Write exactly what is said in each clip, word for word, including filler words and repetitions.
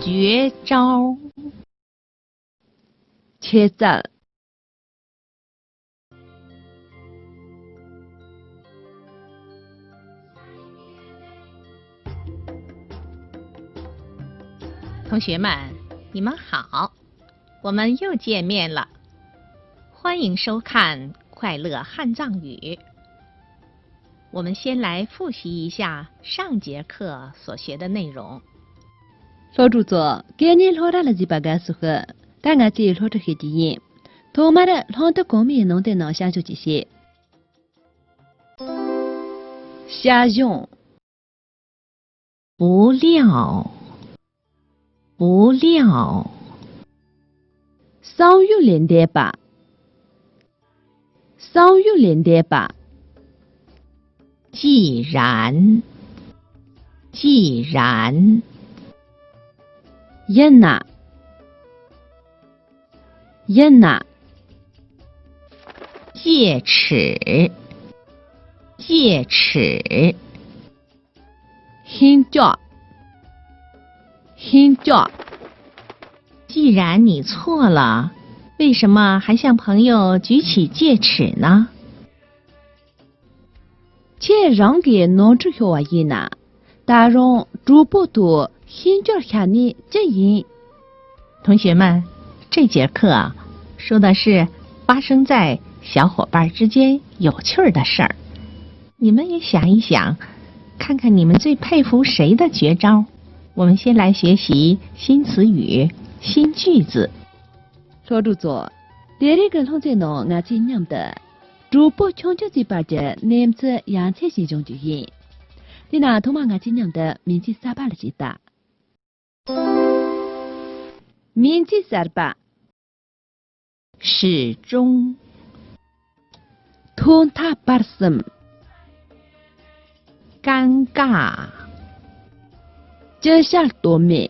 绝招。 ཆེད་རྩལ། 同学们，你们好，我们又见面了，欢迎收看《快乐汉藏语》。我们先来复习一下上节课所学的内容。 སློབ་ཕྲུག་ཚོ། སྐད་གཉིས་སློབ་གྲྭ་ལ་གཟིགས་པར་དགའ་བསུ་ཞུ། ད་ང་ཚོས་སློབ་ཁྲིད་བྱེད་ཀྱི་ཡིན། ཐོག་མར་སློབ་དེབ་གོང་མའི་ནང་དོན་རྣམས་གཤམ་བཀོད་ཅིག་བྱེད། 下降。 不料，不料。 བསམ་ཡུལ་ལས་འདས་པ། བསམ་ཡུལ་ལས་འདས་པ། 既然，既然。 ཡིན་ན། ཡིན་ན། 戒尺，戒尺。 ཤིང་ལྕགས། ཤིང་ལྕགས། 既然你错了，为什么还向朋友举起戒尺呢？ ཁྱེད་རང་གིས་ནོར་འཁྲུལ་ཤོར་བ་ཡིན་ན། ད་རུང་གྲོགས་པོ་ཐོག་ཤིང་ལྕགས་བཞག་ནས་ཅི་ཡིན། 同学们，这节课啊，说的是发生在小伙伴之间有趣儿的事儿。你们也想一想，看看你们最佩服谁的绝招。我们先来学习新词语、新句子。 སློབ་ཕྲུག་ཚོ། དེ་རིང་གི་སློབ་ཚན་ནང་ང་ཚོས་མཉམ་དུ་གྲོགས་པོ་ཆུང་ཆུང་ཚོའི་བར་གྱི་གནས་ཚུལ་ཡང་ཆེ་ཞིག་སྦྱོང་རྒྱུ་ཡིན། དེས་ན་ཐོག་མར་ང་ཚོས་མཉམ་དུ་མིང་ཚིག་གསར་པ་ལ་གཟིགས་དང་། མིང་ཚིག་གསར་པ། 始终。 ཐོག་མཐའ་བར་གསུམ། 尴尬。 སྐྱི་ཤ་གཏོལ་མེད།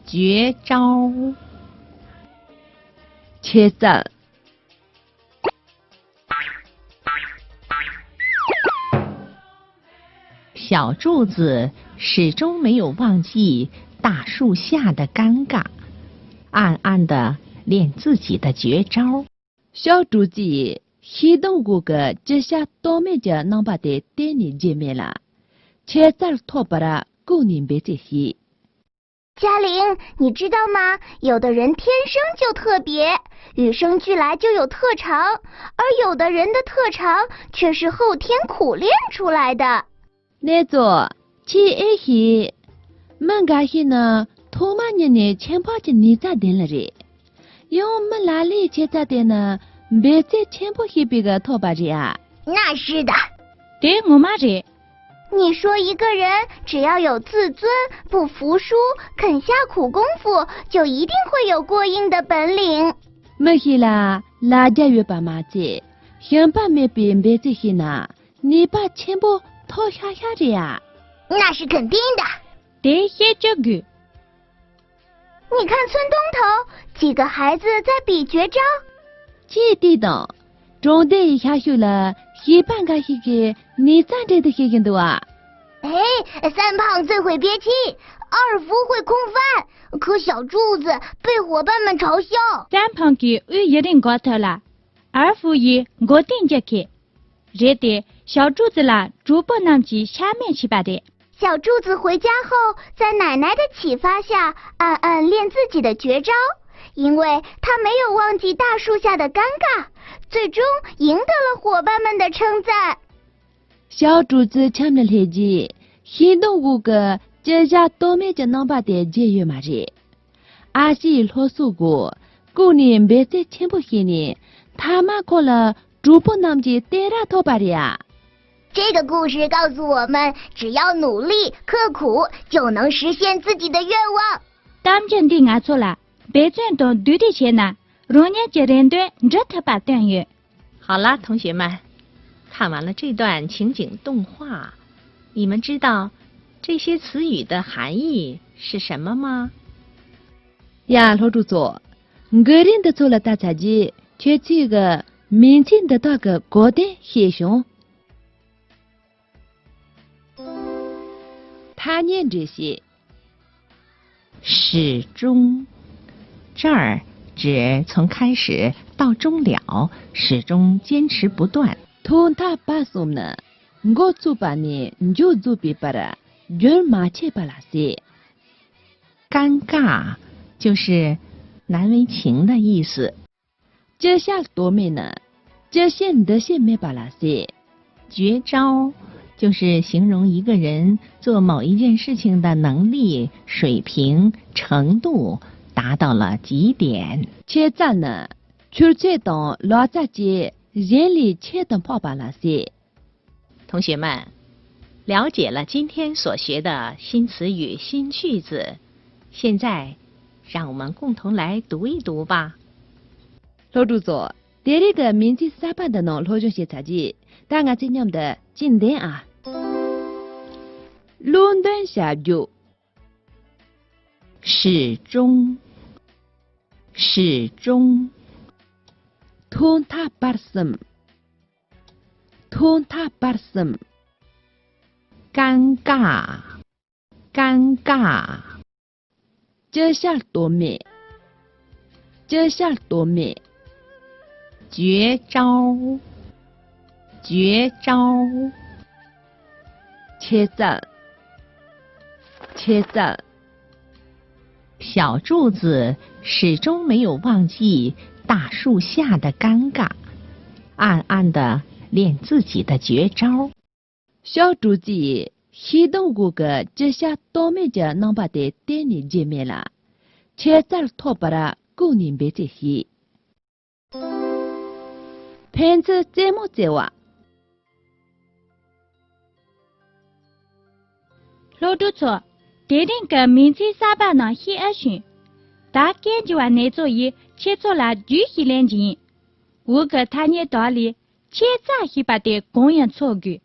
绝招。 ཆེད་རྩལ། 小柱子始终没有忘记大树下的尴尬，暗暗地练自己的绝招。 ཞའོ་ཀྲུའུ་ཙི་ཡིས་ཤིང་སྡོང་འོག་གི་སྐྱི་ཤ་གཏོལ་མེད་ཀྱི་རྣམ་པ་དེ་གཏན་ནས་བརྗེད་མེད་ལ། ཆེད་རྩལ་ཐོབ་པར་ཀུན་ནས་འབད་རྩོལ་བྱས། 嘉玲，你知道吗？有的人天生就特别，与生俱来就有特长，而有的人的特长却是后天苦练出来的。 ནེ་ཙོ། ཁྱེད་ཨེ་ཤེས། མི་འགའ་ཤས་ནི་ཐོག་མ་ཉིད་ནས་ཁྱད་འཕགས་ཀྱི་ནུས་རྩལ་ལྡན་ལ་རེད། ཡང་མི་ལ་ལས་ཆེ་ཚད་དེ་ནི་འབད་རྩོལ་ཆེན་པོ་བྱས་པའི་གི་ཐོབ་པ་རེད་ཨ། 那是的。 དེ་ངོ་མ་རེད། 你说一个人只要有自尊、不服输、肯下苦功夫，就一定会有过硬的本领。 མི་ཞིག་ལ་ལ་རྒྱ་ཡོད་པ་མ་ཚད། ཞུམ་པ་མེད་པའི་འབད་རྩོལ་བྱས་ན་ནུས་པ་ཆེན་པོ་ཐོབ་ཤག་ཤག་རེད་ཨ། 那是肯定的。 དེ་བཤད་ཆོག་གི། 你看村东头，几个孩子在比绝招。 ཅེས་དེ་དང་། གྲོང་སྡེ་ཡི་ཤར་ཕྱོགས་ལ་བྱིས་པ་འགའ་ཞིག་གིས་ནུས་རྩལ་འགྲན་བསྡུར་བྱེད་ཀྱི་འདུག་ཨ། 哎，三胖最会憋气，二福会空翻，可小柱子被伙伴们嘲笑。 སམ་ཕང་གིས་དབུས་ཡུན་རིང་འགོག་ཐུབ་ལ། ཨར་ཧྥུ་ཡིས་མགོ་རྟིང་རྒྱག་མཁན། རེད་དེ། ཞའོ་ཀྲུའུ་ཙི་ལ་གྲོགས་པོ་རྣམས་ཀྱིས་ཤ་མེད་བྱས་པ་རེད། 小柱子回家后，在奶奶的启发下，暗暗练自己的绝招，因为他没有忘记大树下的尴尬，最终赢得了伙伴们的称赞。 ཞའོ་ཀྲུའུ་ཙི་ཁྱིམ་ལ་སླེབས་རྗེས་ཤིང་སྡོང་འོག་གི་སྐྱི་ཤ་གཏོལ་མེད་ཀྱི་རྣམ་པ་དེ་བརྗེད་ཡོད་མ་རེད། ཨ་ཞེའི་སློབ་གསོའི་འོག་ཀུན་ནས་འབད་རྩོལ་ཆེན་པོ་བྱས་ནས་མཐའ་མ་ཁོ་ལ་གྲོགས་པོ་རྣམས་ཀྱིས་རྟེན་ར་ཐོབ་པ་རེད་ཨ། 这个故事告诉我们，只要努力刻苦，就能实现自己的愿望。 གཏམ་རྒྱུད་འདིས་ང་ཚོ་ལ་འབད་བརྩོན་དང་བསྡུར་རེས་བྱས་ན་རང་ཉིད་ཀྱི་རེ་འདུན་འགྲུབ་ཐུབ་པ་སྟོན་ཡོད། 好了，同学们，看完了这段情景动画，你们知道这些词语的含义是什么吗？ ཡ། སློབ་ཕྲུག་ཚོ། འགུལ་རིས་འདི་ཚོ་ལ་ལྟ་ཚར་རྗེས་ཁྱེད་ཚོས་གི་མིང་ཚིག་འདི་དག་གི་གོ་དོན་ཤེས་བྱུང་། ཐ་སྙད་འགྲེལ་བཤད། 始终，这儿指从开始到终了，始终坚持不断。 ཐོག་མཐའ་བར་གསུམ་ནི། འགོ་བཙུགས་པ་ནས་མཇུག་རྫོགས་པའི་བར་རྒྱུན་མ་ཆད་པ་ལ་ཟེར། 尴尬就是难为情的意思。 ཅི་བྱ་གཏོལ་མེད་ནི། ཅི་བྱེད་འདི་བྱེད་མེད་པ་ལ་ཟེར། 绝招就是形容一个人做某一件事情的能力、水平、程度达到了极点。 ཁྱད་མཚར་ནི། ཆོད་ཚད་དང་ལག་རྩལ་བཅས་གཞན་ལས་ཁྱད་དུ་འཕགས་པ་ལ་ཟེར། 同学们，了解了今天所学的新词语、新句子，现在让我们共同来读一读吧。 སློབ་ཕྲུག་ཚོ། དེ་རིང་གི་མིང་ཚིག་གསར་པ་འདི་ནང་སློབ་སྦྱོང་བྱེད་ཚར་རྗེས། ད་ང་ཚོས་མཉམ་དུ་ཅིག་འདོན་ཨ། བློ་འདོན་བྱ་རྒྱུ། 始终，始终。 ཐོག་མཐའ་བར་གསུམ། ཐོག་མཐའ་བར་གསུམ། 尴尬，尴尬。 ཅི་བྱ་གཏོལ་མེད། ཅི་བྱ་གཏོལ་མེད། 绝招，绝招。 ཁྱད་མཚར། ཁྱད་མཚར། 小柱子始终没有忘记大树下的尴尬，暗暗地练自己的绝招。 ཤོག་གྲུ་རྩིས་ཤིང་སྡོང་སྒོ་གི་ཅི་བྱ་གཏོལ་མེད་ཀྱི་རྣམ་པ་དེ་གཏན་ནས་བརྗེད་མེད་ལ། ཁྱད་མཚར་ཐོགས་པར་ཀུན་ནས་འབད་རྩོལ་བྱེད། ཕན་ཚུན་རྩེད་མོ་རྩེ་བ། སློབ་ཕྲུག་ཚོ། དེ་རིང་གི་མིང་ཚིག་གསར་པ་རྣམས་ཤེས་ཨ་ཤེས། ད་སྐད་འཇུ་བ་ནེ་ཙོ་ཡིས་ཁྱེད་ཚོ་ལ་རྒྱུས་ཤིག་ལེན་གྱི་ཡིན། འོག་གི་ཐ་སྙད་དག་ལས་ཁྱད་མཚར་ཞེས་པ་དེ་གང་ཡང་འཚོལ་དགོས།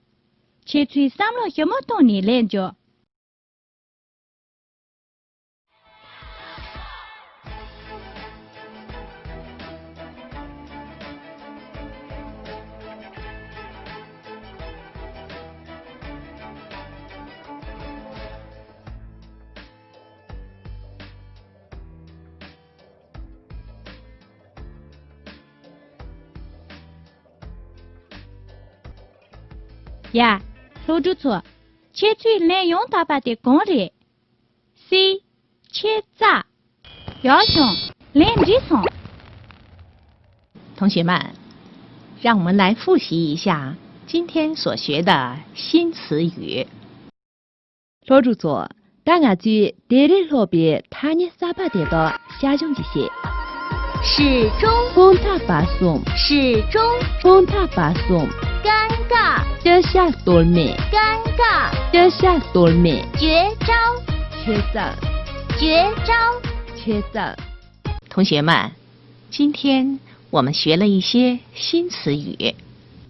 ཁྱེད་ཚོས་བསམ་བློ་ཞིབ་མོ་བཏང་ནས་ལེན་རྒྱུ། ཡ། སློབ་ཕྲུག་ཚོ། ཁྱེད་ཚོས་ལན་ཡང་དག་པ་དེ་གང་རེད། སི། ཁྱད་མཚར། ཡག་བྱུང་། ལན་འགྲིག་སོང་། 同学们，让我们来复习一下今天所学的新词语。 སློབ་ཕྲུག་ཚོ། ད་ང་ཚོས་དེ་རིང་སློབ་པའི་ཐ་སྙད་གསར་པ་དེ་དག་ཞིབ་ཆ་ཞིག་བྱེད། 始终， ཐོག་མཐའ་བར་གསུམ། 始终， ཐོག་མཐའ་བར་གསུམ། 尴尬， ཅི་བྱ་གཏོལ་མེད། 尴尬， ཅི་བྱ་གཏོལ་མེད། 绝招， ཁྱད་མཚར། 绝招， ཁྱད་མཚར། 同学们，今天我们学了一些新词语，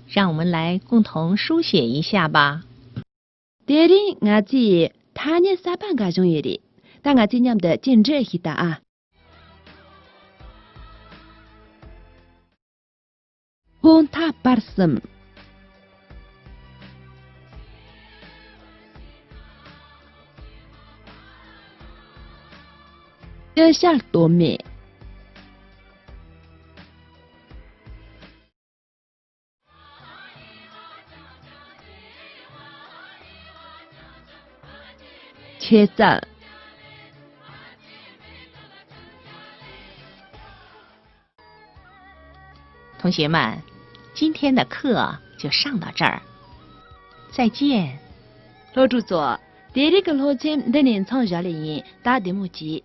让我们来共同书写一下吧。 དེ་རིང་ང་ཚོས་ཐ་སྙད་གསར་པ་འགའ་བྱུང་ཡོད་རེད། ད་ང་ཚོས་མཉམ་དུ་ཅིག་འབྲི་ཤིག་ད་ཨ། ཐོག་མཐའ་བར་གསུམ། ཅི་བྱ་གཏོལ་མེད། ཁྱད་མཚར། 同学们，今天的课就上到这儿，再见。 སློབ་ཕྲུག་ཚོ། དེ་རིང་གི་སློབ་ཚན་འདི་ནས་མཚམས་བཞག་ལེ་ཡིན། ད་བདེ་མོ་བྱོས།